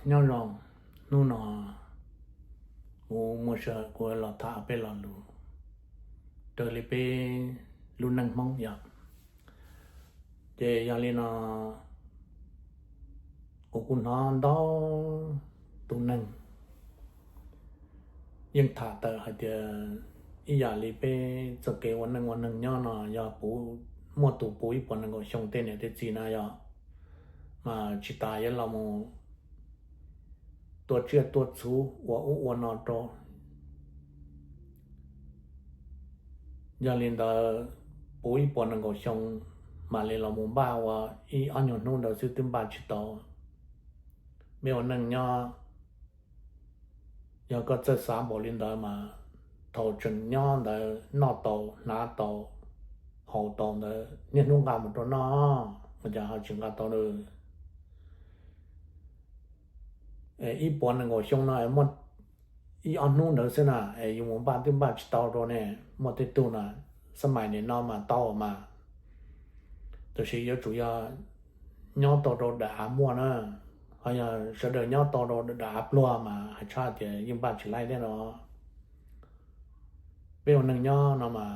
Nyob zoo, hnub no kuv muaj sij hawm kuv los tham peb lo lus raws li peb lub neej Hmoob yom. Ces yog li no, kuv kuj hnov ntau tus neeg yeej tham tawm hais tias ib yam li peb txoj kev ua neej ua neeg nyob no yog puv, muaj tus puv ib puas nees nkaum xyoo tej niam tej txiv na yom, mas tsis tas yuav los mus tua tsiaj tua txhu ua ub ua no rau. Yog li ntawd, puv ib puas nees nkaum xyoo mam li los mus npaj ua ib ob nyuag hnub ntawd xwb twb npaj tsis tau. Peb ua neej nyob, yog koj txawj xav npaum li ntawd mas thaum tseem nyob ntawd noj tau, hnav tau, haus tau ntawd niaj hnub nqa mus rau noj, ua cas ho tsis nqa tau lawm? Ib puas nees nkaum xyoo no muaj ib ob hnub ntawd xwb na, es yus mus npaj twb npaj tsis tau rau ne. Muaj tej tug na, xab mais nim no mas tau mas, tab sis yuav tsum yog nyob tau rau daim av muaj na, ho yog sawv daws nyob tau rau daim av pluag mas hais tshaj tias yeej npaj tsis laij thiab no. Peb ua neeg nyob no mas,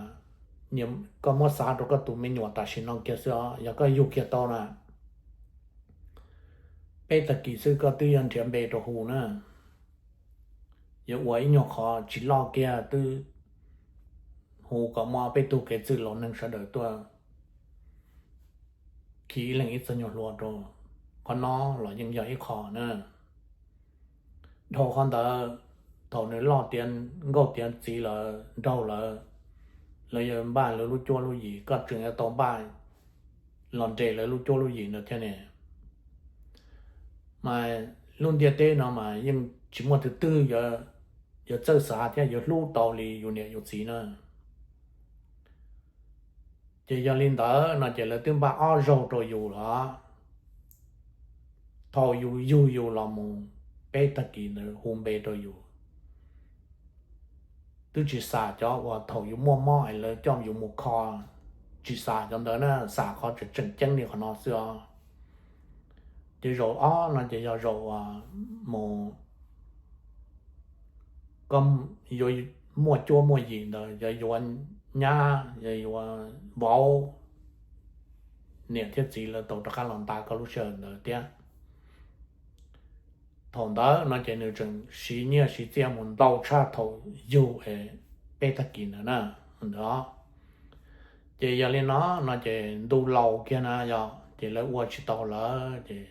koj muab xav rau koj tus me nyuam tam sim no kiag xwb os, yog koj yug kiag tau na, peb tag kis xwb koj twb yuav nrhiav npe rau hu na. Yuav ua ib nyuag qhov tsis loj kiag twb hu kom muaj peb tug kev txwj laus neeg sawv daws tuaj khi ib leeg ib txog nyuag hlua rau. Qhov no los yeej yog ib qho na. Dhau qhov ntawd, thaum nws loj tiav nkauj tiav txiv lawm, nraug lawm, lawv yuav npaj lawv lub cuab lub yim, koj tseem yuav tau npaj los nres lawv lub cuab lub yim ntawd thiab ne. Mas lub ntiaj teb no mas yeej tsis muaj tus twg yuav txawj xav thiab yuav hlub tau li yus niam yus txiv na. Ces yog li ntawd no ces lawv twb npaj ob zaug rau yus los. Thaum yus yug yus los mus, peb tag kis ntawd hu npe rau yus, twb tsis xam cov uas thaum yus muaj mob es lawv coj yus mus kho, tsis xam cov ntawd na, xam qhov tseem tseem ceeb li qhov no xwb os. Ces zaum ob no ces yog zaum uas mus, koj yuav muaj cuab muaj yim ntawd, yog yuav nyab, yog yuav vauv, niam thiab txiv lawv tau rov qab los nta koj lub sij hawm ntawd thiab. Thaum ntawd no ces nws tseem siv nyiaj siv txiaj mus ntau tshaj thaum yug es peb tag kis ntawd na, ntawd. Ces yog li no, no ces ntu laus kiag na yog ces lawv ua tsis tau lawm ces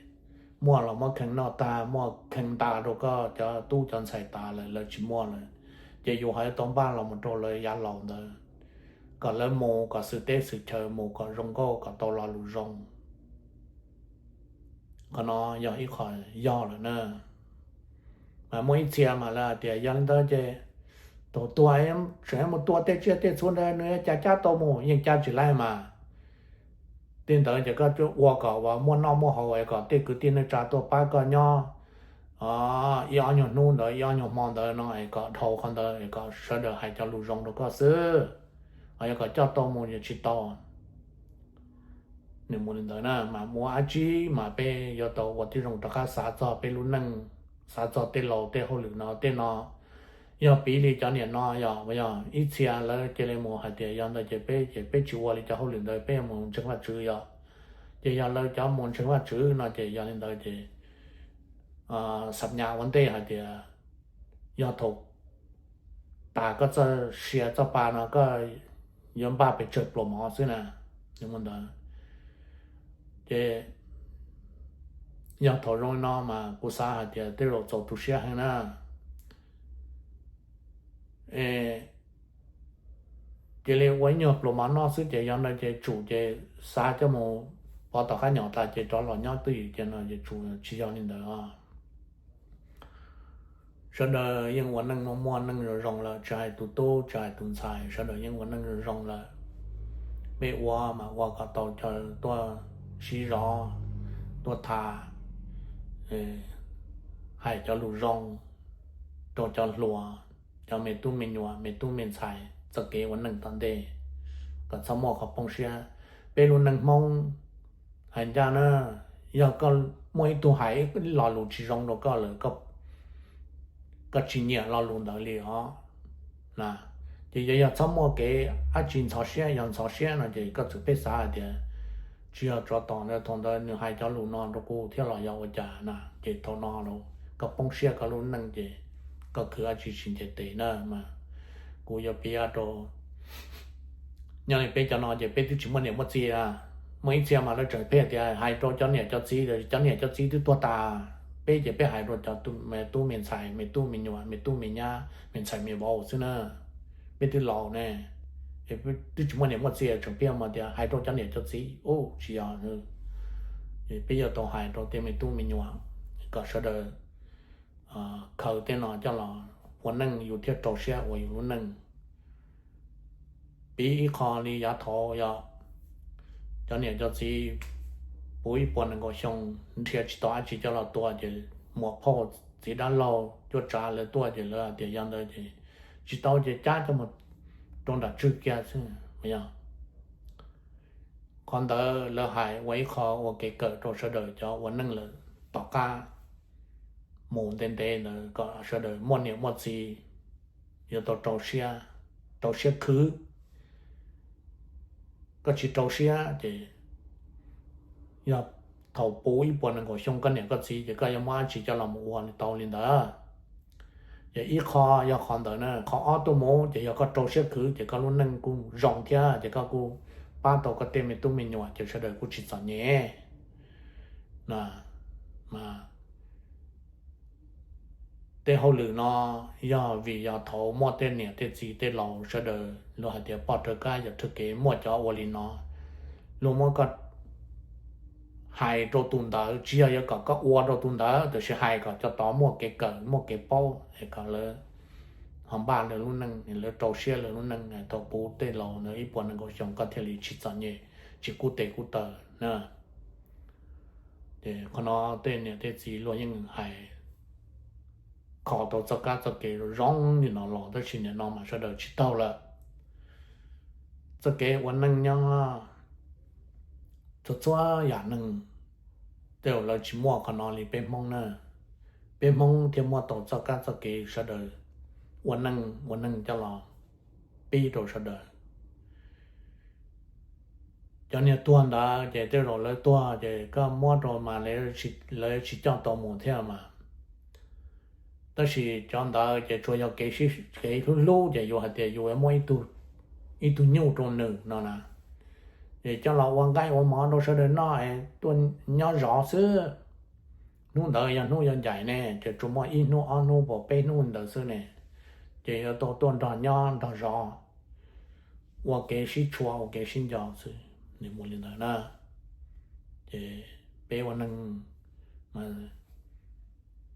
muaj los muab kheej noj tag, muaj kheej nta rau koj cov tub cov ntxhais tas lawm, lawv tsis muaj lawm. Ces yus ho yuav tau npaj los mus rau lawv yav laus ntawd, kom lawv mus kom xwm teb xwm chaw, mus kom zoo nkauj, kom tau lo lus zoo. Qhov no yog ib qho yog lawm na. Mas muaj ib txhia mas lawv hais tias yog li ntawd ces tus tuag tseem mus tua tej tsiaj tej txhu ntawd nws cas cab tau mus, yeej cab tsis laij mas. Tej ntawd ces koj ua kom uas muaj noj muaj haus es kom tej kwv tij neej tsa tuaj pab koj nyob ib ob nyuag hnub ntawd, ib ob nyuag hmo ntawd no es kom dhau qhov ntawd es kom sawv daws hais cov lus zoo rau koj xwb. Ho yog kom coj tau mus yeej tsis tau. Nws mus li ntawd na mas muaj dab tsi mas peb yuav tau ua tib zoo rov qab xav txog peb lub neej, xav txog tej laus tej hauj lwm no tej no. Yog piv li cov niam no yog, yog ib txhia lawv cia li mus hais tias yog ntawd ces peb ces peb tsis ua li cov hauj lwm ntawd, peb yuav mus ntseeg Vajtswv yom. Ces yog lawv cov mus ntseeg Vajtswv no ces yog li ntawd ces xam nyas ua ntej hais tias yog thaum tas koj txoj sia txoj pa no koj yuav npaj pes tsawg pluas mov xwb na, mus ntawd. Ces yog thaum zoo li no mas kuv xav hais tias tej zaum txaus tu siab heev na. Cia li ua ib nyuag pluas mov noj xwb ces yog no ces tsum ces xav coj mus pov tom qab nyom tas ces rov los nyob twj ywm ces no ces tsum tsis yog li ntawd os. Sawv daws yeej ua neej muaj muaj neej zoo zoo lawm, tsis hais tus tub tsis hais tus ntxhais, sawv daws yeej ua neej zoo zoo lawm. Peb ua mas ua kom tau cov tuaj sib zov, tuaj tham, hais cov lus zoo rau cov hluas, cov me tub me nyuam me tub me ntxhais txoj kev ua neej tom ntej, kom txhob muaj qhov poob siab. Peb lub neej Hmoob hais ncaj na, yog koj muaj ib tug hais ib lo lus tsis zoo rau koj lawm, koj tsis nyiam lo lus ntawd li os na, ces yog, yog txhob muaj kev dab tsi ntxhov siab, yog ntxhov siab no ces koj txawm pheej xav hais tias tsis yog tsov tom ntawd thaum ntawd nws hais cov lus no rau kuv thiab los yog ua cas na, ces thaum no koj poob siab koj lub neej ces koj khwv dab tsi tsis nce tes na mas kuv yuav piav rau nyob li peb cov no ces peb twb tsis muaj niam muaj txiv. Muaj ib txhia mas lawv tseem pheej tias hais rau cov niam cov txiv, cov niam cov txiv twb tuag tas, peb ces peb hais rau cov me tub me ntxhais, me tub me nyuam, me tub me nyab, me ntxhais me vauv xwb na. Peb twb laus ne, twb tsis muaj niam muaj txiv tseem pheej mas tias hais rau cov niam cov txiv, ub tsis yog. Peb yuav tau hais rau tej me tub me nyuam kom sawv daws khaws tej no coj los ua neej yus thiaj rau siab ua yus lub neej. Piv ib qho li yav thaud yog cov niam cov txiv puv ib puas nees nkaum xyoo nrhiav tsis tau dab tsi coj los tua ces muam phauj txiv dab laug cuab tsav lawv tuaj ces lawv hais tias yog ntawd ces tsis tau ces cab coj mus rau nram tswg kiag xwb. Qhov ntawd lawv hais ua ib qho ua kev kawm rau sawv daws cov ua neej lawm tom qab mus ntev ntev ntawd kom sawv daws muaj niam muaj txiv yuav tau rau siab, rau siab khwv. Koj tsis rau siab ces yog thaum puv ib puas nees nkaum xyoo koj niam koj txiv ces koj yuav muab dab tsi coj los mus ua tau li ntawd. Ces ib qho yog qhov ntawd na, qhov ob tuaj mus ces yog koj rau siab khwv ces koj lub neej kuj zoo thiab ces koj kuj pab tau koj tej me tub me nyuam ces sawv daws kuj tsis txom nyem. Mas tej hauj lwm no yog vim yog thaud muaj tej niam tej txiv tej laus sawv daws luag hais tias poj raws kab yawm raws kev, muaj cov ua li no, luag muab koj hais rau tus ntawd, tsis yog yuav kom koj ua rau tus ntawd, tab sis hais kom cov tod muaj kev kawm muaj kev paub es kom lawv ho npaj lawv lub neej, lawv rau siab lawv lub neej thaum puv tej laus ntawd ib puas nees nkaum xyoo koj thiaj li tsis txom nyem, tsis kub tes kub taw na. Ces qhov no tej niam tej txiv luag yeej hais kho tau txoj kab txoj kev zoo li no los tab sis nim no mas sawv daws tsis taug lawm. Txoj kev ua neej nyob txhua txhua yam neeg tej zaum lawv tsis muaj qhov no li peb Hmoob na. Peb Hmoob thiaj muaj tau txoj kab txoj kev sawv daws ua neej ua neeg coj los pib rau sawv daws. Cov niag tuag ntawd ces tej zaum lawv tuag ces koj muab rau mas lawv tsis coj tau mus thiab mas. Tab sis cov ntawd ces tsuas yog kev hlub hlub ces yus hais tias yus muab ib tug nyuj rau nws no na, es coj los ua nqaij ua mov rau sawv daws noj es tuaj nyob zov xwb. Hnub ntawd yog hnub yuav ncaim ne ces tsuas muaj ib hnub ob hnub pos peb hnub ntawd xwb ne, ces yuav tau tuaj nrog nyob nrog zov, ua kev sib tshua ua kev sib nco xwb. Nws mus li ntawd na, ces peb ua neeg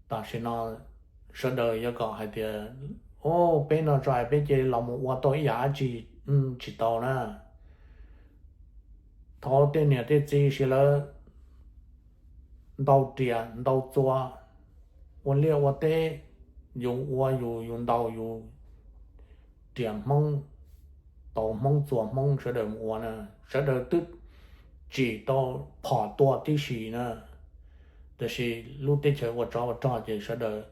tam sim no sawv daws yuav kom hais tias, o, peb no tso peb cia li los mus ua tau ib yam dab tsi, tsis tau na. Thaud tej niam tej txiv sawv daws ntaus riam ntaus txuas, ua liaj ua teb, yus ua yus, yus ntaus yus, riam Hmoob, tau Hmoob txuas Hmoob sawv daws mus ua na, sawv daws twb tsim tau phom tua tib si na. Tab sis lub teb chaws ua tsov ua rog ces sawv daws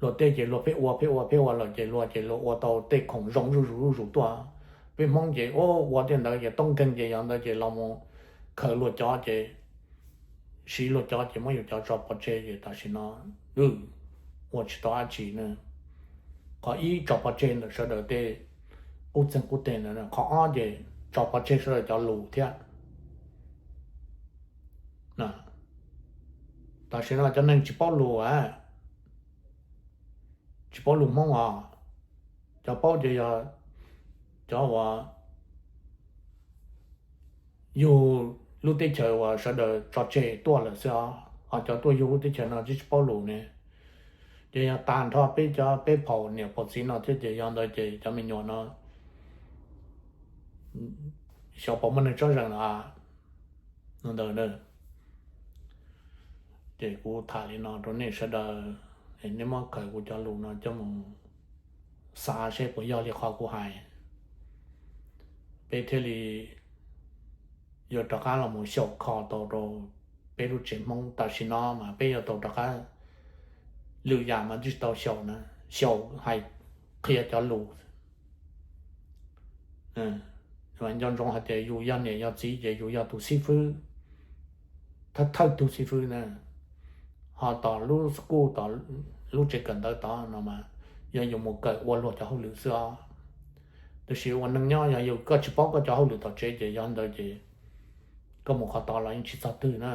luag tej ces luag pheej ua pheej ua pheej ua lawm ces luag ces luag ua tau tej khoom zoo zuj zus zuj zus tuaj. Peb Hmoob ces ua tej ntawd ces toob nkeeg ces yog ntawd ces los mus khaws luag cov ces siv luag cov ces muab yus cov tso pov tseg ces tam sim no ua tsis tau dab tsi na. Qhov ib tso pov tseg ntawm sawv daws tej qub txeeg qub teg ntawd, qhov ob ces tso pov tseg sawv daws cov lus thiab. Tam sim no cov neeg tsis paub lus, tsis paub lus Hmoob os, cov paub ces yog cov uas yug lub teb chaws uas sawv daws tso tseg tuaj lawm xwb os, ho cov tuaj yug lub teb chaws no tsis paub lus ne. Ces yog tag nrho peb cov peb phaum niam phaum txiv no thiab ces yog ntawd ces cov me nyuam no xyov puas muaj neeg tsob zeeg los ntawd. Ces kuv tham li no rau nej sawv daws, nej muab khaws kuv cov lus no coj mus xav seb puas yog li qhov kuv hais, peb thiaj li yuav rov qab los mus xyaum kho tau rau peb lub tsev Hmoob tam sim no mas peb yuav tau rov qab lwm yam mas twb tsis tau xyaum na, xyaum hais qhia cov lus. Nco ntsoov hais tias yus yog niam yog txiv ces yus yog tus xib fwb, thawj thawj tug xib fwb na. Ho tom lub school, tom lub tsev kawm ntawv tod no mas yog yus mus kawm ua luag cov hauj lwm xwb os. Tab sis ua neej nyob yog yus koj tsis paub koj cov hauj lwm tom tsev ces yog ntawd ces koj mus qhov tod los yeej tsis txog twg na.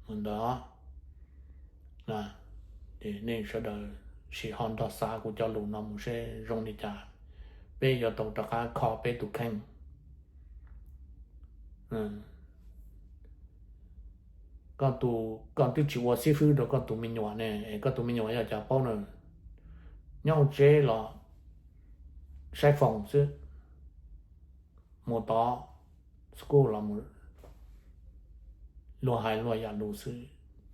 Mus ntawd, ces nej sawv daws sim ho nrog xav kuv cov lus no mus seb zoo li cas, peb yuav tau rov qab kho peb tus kheej. Koj tus, koj twb tsis ua xib fwb rau koj tus me nyuam ne, es koj tus me nyuam yog cas paub na? Nyob hauv tsev los saib foos xwb, mus tod school los mus luag hais luag yam lus xwb.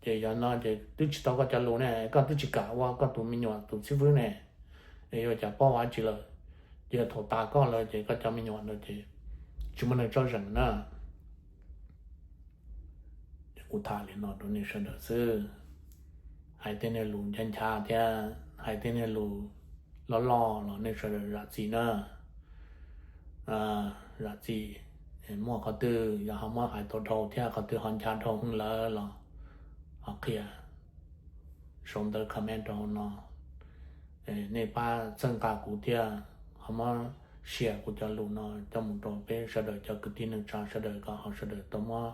Ces yog no ces twb tsis tau koj cov lus ne, koj twb tsis kam ua koj tus me nyuam tus xib fwb ne, es yuav cas paub dab tsi lawm? Ces thaum tas koj lawm ces koj cov me nyuam ntawd ces tsis muaj neeg tsob zeem na. Kuv tham li no rau nej sawv daws xwb, hais tej niag lus nchav nchav thiab hais tej niag lus loj loj los nej sawv daws zam txim na. Zam txim, muaj qhov twg yog ho muab hais tau dhau thiab qhov twg ho nchav dhau heev lawm los ho qhia sau ntawv comment rau hauv no. Nej pab txhawb nqa kuv thiab ho muab share kuv cov lus no coj mus rau peb sawv daws cov kwv tij neej tsa sawv daws kom ho sawv daws tau muab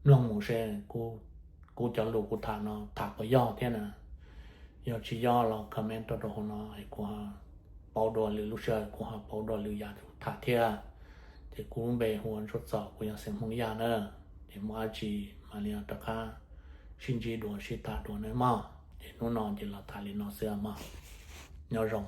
mloog mus seb kuv cov lus kuv tham no tham puas yog thiab na. Yog tsis yog los comment rau rau hauv no es kuv ho pauv dua lwm lub sij hawm, kuv ho pauv dua lwm yam tham thiab. Ces kuv lub npe hu ua Ntsuab Txos, kuv yog xeem Hmoob Yaj na. Ces muaj dab tsi mam li rov qab sib ntsib dua sib tham dua nawb mog. Ces hnub no ces los tham li no xwb mog. Nyob zoo.